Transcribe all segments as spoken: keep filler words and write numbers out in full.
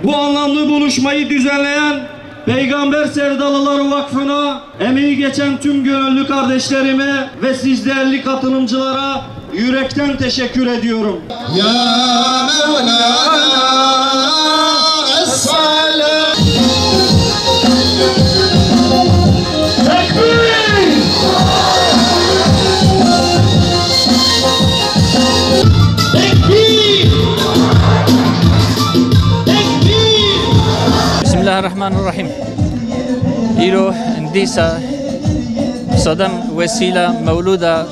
Bu anlamlı buluşmayı düzenleyen Peygamber Sevdalıları Vakfı'na, emeği geçen tüm gönüllü kardeşlerime ve siz değerli katılımcılara yürekten teşekkür ediyorum. Ya Mevlana, es-salam. Tekbir! Tekbir! Tekbir! Bismillahirrahmanirrahim. Îro dîsa sedem wesîla mewlûda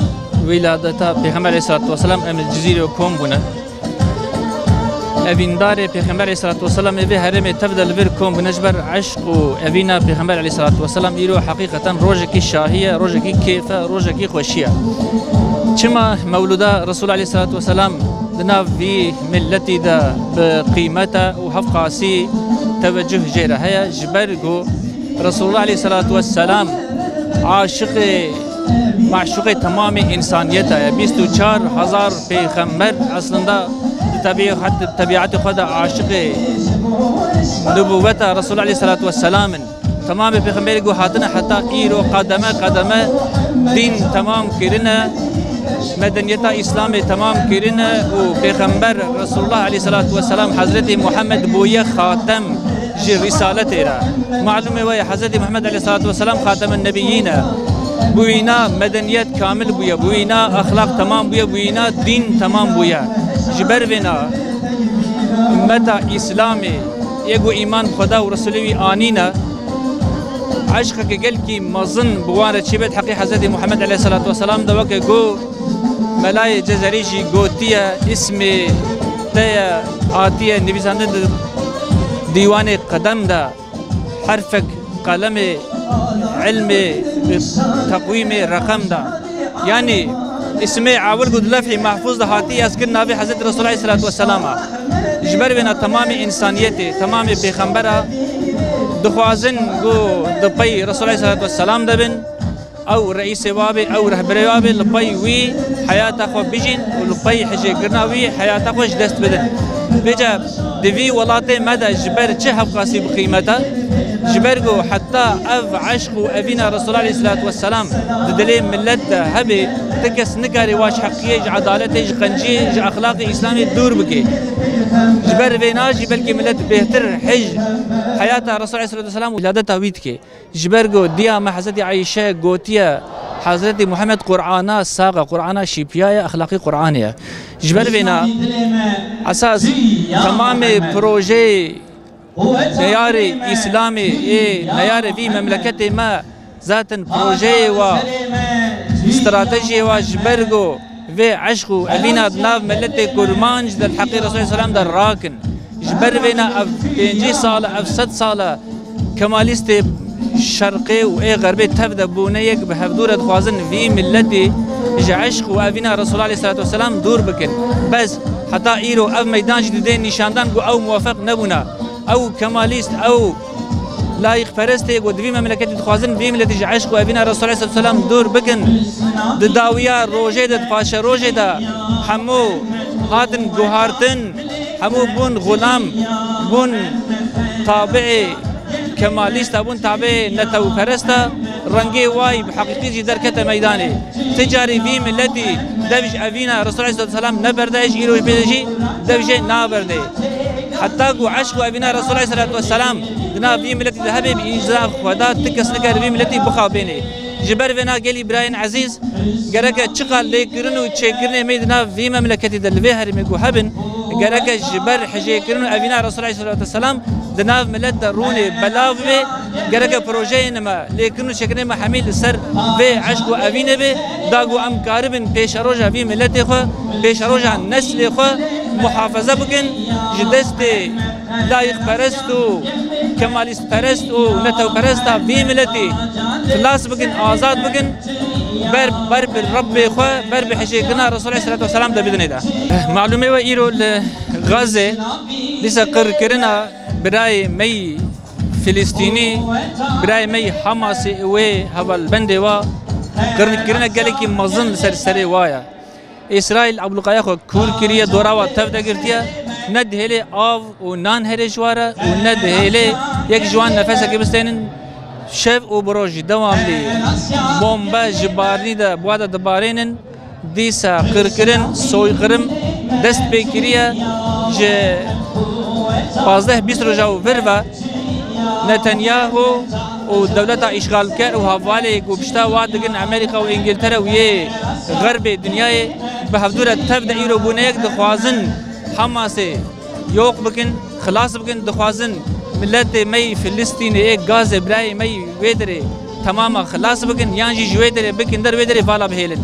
wîladeta Pêxember aleyhissalatu vesselam em li Cizîrê kom bûne. Evîndarê Pêxember aleyhissalatu vesselam ê vê herêmê tev de li vir kom bûne ji ber eşq û evîna Pêxember aleyhissalatu vesselam îro heqîqeten rojekî şahî ye, rojekî kêf e, rojekî xweşî ye. Çima mewlûda Resul aleyhissalatu vesselam di nav vî milletî de bi qîmet e û hevqasî tevecuh jê re heye? Ji ber ku Resulullah aleyhissalatu vesselam aşiqê, maşuqê temamê însaniyeta ye. Bîst û çar hezar pêxember eslında di tebiî-, tebiatê xwe de aşiqê nubûveta Resulullah aleyhissalatu vesselam in. Temamê pêxemberê ku hatine heta îro qedeme qedeme dîn temam kirine, medeniyeta Îslamê temam kirine û pêxember Resulullah aleyhissalatu vesselam Hezretî Muhammed bûye xatem ji rîsaletê re. Malûmê we ye, Hezretî Muhammed aleyhissalatu vesselam Xatemen Nebiyîn e. Bi wîna medeniyet kamil bûye, bi wîna exlaq temam bûye, bi wîna dîn temam bûye. Ji ber vêna ummeta Îslamê yê ku îman bi Xweda û Resulê wî anîne, eşqeke gelkî mezin bi wan re çêbe di heqê Hezretî Muhammed aleyhissalatu vesselam de, weke ku Melayê Cezerî jî gotiye, îsmê te ye, hatiye nivîsandin di dîwanê qedem de, herfek qelemê ilmê, teqwîmê reqem de. Yanî îsmê ewil ku di levhî mehfûz de hatiye, ez kir navê Hezretî Resul aleyhissalatu vesselam e. Ji ber vêna temamê însaniyetê, temamê pêxembera dixwazin ku di pey Resul aleyhissalatu vesselam de bin. Ew reîsê wa bê, ew rehberê wa bê, li pey wî heyata xwe bijîn û li pey hijêkirina wî heyata xwe ji dest bidin. Vêca di vî welatê me de ji ber çi hevqasî bi qîmet e? Ji ber ku heta ev eşq û evîna Resulullah aleyhissalatu vesselam di dilê millet de hebe, ti kes nikare wa ji heqiyê, ji edaletê, ji qenciyê, ji exlaqê Îslamê dûr bike. Ji ber vêna jî belkî millet bêhtir hij heyata Resulullah aleyhissalatu vesselam û wîladeta wî dike. Ji ber ku diya me Hezretî Ayşe gotiye, Hezretî Muhammed Qur'ana sax e, Qur'ana şîpiya ye, exlaqî Qur'anê ye. Ji ber vêna esas temamê projeyê neyarê Îslamê ê neyarê vî memleketê me zaten projeyê wa, stratejiyê wa ji ber ku vê eşq û evîna di nav miletê kurmanc de li heqê Resulê Selam de rakin. Ji ber vêna ev pêncî sal e, ev sed sal e, kemalîstê şerqê û ê xerbê tev de bûne yek, bi hevdû re dixwazin vî miletî ji eşq û evîna Resulullah aleyhissalatu vesselam dûr bikin. Bes heta îro ev meydan jî didê nîşandan ku ew muwefeq nebûne. Ew kemalîst, ew layîqperestê ku di vî memleketî dixwazin vî miletî ji eşq û evîna Resulullah aleyhissalatu vesselam dûr bikin. Di dawiya rojê de, di paşerojê de hemû hatin guhartin. Hemû bûn xulam, bûn tabiê kemalîsta, bûn tabiê netewperesta, rengê wayî bi heqîqî jî derkete meydanê. Ti carî vî miletî dev ji evîna Resulullah aleyhissalatu vesselam neberde, ji îro jî pê jî dev jê naberde. Heta ku eşq û evîna Resulullah aleyhissalatu vesselam di nav vî miletî de hebe, bi îzna Xweda ti kes nikare vî miletî bixapêne. Ji ber vêna gelî birayên ezîz, gereke çiqas lêkirin û çêkirinê me di nav vî memleketî de li vê herêmê ku hebin, gereke ji ber hijêkirin û evîna Resulullah aleyhissalatu vesselam di nav milet de rûnê belav bibe, gereke projeyên me, lêkirin û çêkirinê me hemî li ser vê eşq û evînê be, da ku em karibin pêşeroja vî miletê xwe, pêşeroja neslê xwe muhafaza bikin, ji destê layîqperest û kemalîstperest û netewperesta vî miletî xilas bikin, azad bikin, ber, ber bi Rebbê xwe, ber bi hijêkirina Resulullah aleyhissalatu vesselam de bidinê de. Malûmê we îro li Gazê dîsa qirkirina birayê me yî Filistînî, birayê me yî Hamasê û wê hevalbendê wa, qirkirineke gelekî mezin li ser serê wa ye. Îsraîl ablûqaya xwe kûr kiriye, dora wa tev de girtiye. Ne dihêlê av û nan herê ji wa re û ne dihêlê yek ji wan nefesekê bistênin. Şev û bi roj jî dewamlî bombe ji barî de bi wa de dibarênin. Dîsa qirkirin, soykirin dest pê kiriye. Ji pazdeh bîst roja û vir ve Netanyahu û dewleta îşxalker û hevalê ku pişta wa digin Amerîka û Îngiltere û yê xerbê dinyayê bi hevdû re tev de îro bûne yek, dixwazin Hamasê yoq bikin, xilas bikin, dixwazin miletê me yî Filistînê, ê Gazê, birayê me yî wê derê temama xilas bikin, yan jî ji wê derê bikin der, wê derê vala bihêlin.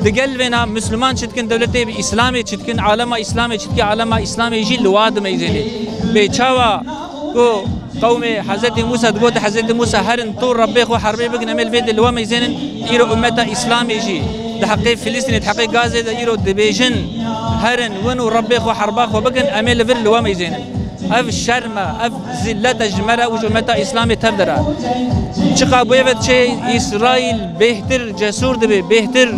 Digel vêna Misliman çi dikin, dewletê Îslamê çi dikin, alema Îslamê çi dike, alema Îslamê jî li wa dimeyzêne. Bê çawa ku qewmê Hezretî Mûsa digote, Hezretî Mûsa, herin tu Rebbê xwe herbê bikin, em ê li vê de li we meyzênin. Îro ummeta Îslamê jî di heqê Filistînê, di heqê Gazê de îro dibêjin, herin win û Rebbê xwe herba xwe bikin, em ê li vir li we meyzênin. Ev şerm e, ev zillet e ji me re û ji ummeta Îslamê tev de re. Çiqa bûye ve diçe Îsraîl bêhtir cesûr dibe, bêhtir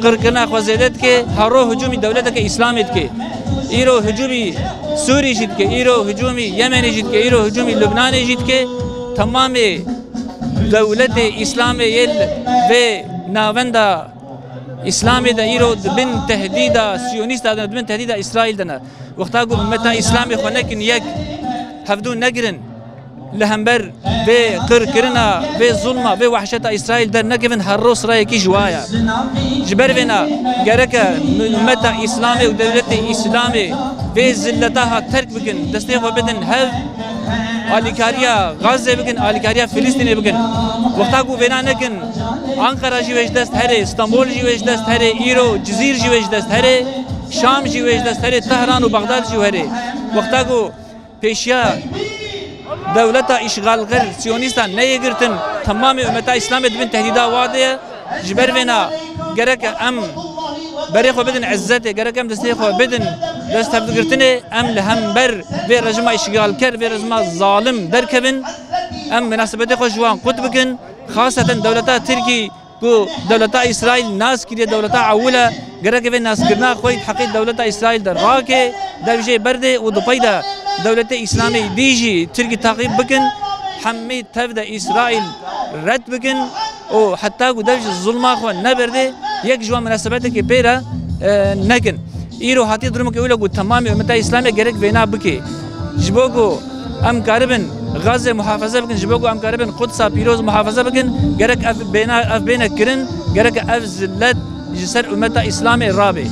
qirkirina xwe zêde dike, hero hicûmî dewleteke Îslamê dike. Îro hicûmî Sûrî jî dike, îro hicûmî Yemenê jî dike, îro hicûmî Lubnanê jî dike. Temamê dewletê Îslamê yê li vê navenda Îslamê de îro di bin tehdîda Siyonîsta de ne, di bin tehdîda Îsraîl de ne. Wexta ku ummeta Îslamê xwe nekin yek, hevdû negirin, li hember vê qirkirina, vê zulma, vê wehşeta Îsraîl dernekevin, her roj sirayekî ji wa ye. Ji ber vêna gereke ummeta Îslamê û dewletê Îslamê vê zilleta ha terk bikin, destê xwe bidin hev, alîkariya Gazze bikin, alîkariya Filistînê bikin. Wexta ku vêna nekin, Anqara jî wê ji dest herê, Stenbol jî wê ji dest herê, îro Cizîr jî wê ji dest herê, Şam jî wê ji dest herê, Tehran û Bexdad jî herê. Wexta ku pêşiya dewleta îşxalker, siyonîstan neyê girtin, temamê ummeta Îslamê di bin tehdîda wa de ye. Ji ber vêna gereke em berê xwe bidin izzetê, gerek em destê xwe bidin dest hevdigirtinê, em li hember vê rejima îşxalker, vê rejima zalim derkevin. Em minasebetê xwe ji wan qut bikin. Xaseten dewleta Tirkî ku dewleta Îsraîl nas kiriye dewleta ewil e, gereke vê naskirina xwe yî di heqê dewleta Îsraîl de rake, dev jê berdê û di pey de dewletê Îslamê dî jî Tirkî teqîb bikin, hemî tev de Îsraîl red bikin û heta ku dev ji zulma xwe neberdê, yek ji wan munasebetekê pê re, e, nekin. Îro hatiye durumeke wilo ku temamê ummeta Îslamê gerek vêna bike. Ji bo ku em karibin Gazze muhafaze bikin, ji bo ku em karibin Qudsa pîroz muhafaze bikin, gerek ev bêna, ev bêne kirin, gerek ev zillet ji ser ummeta Îslamê rabe.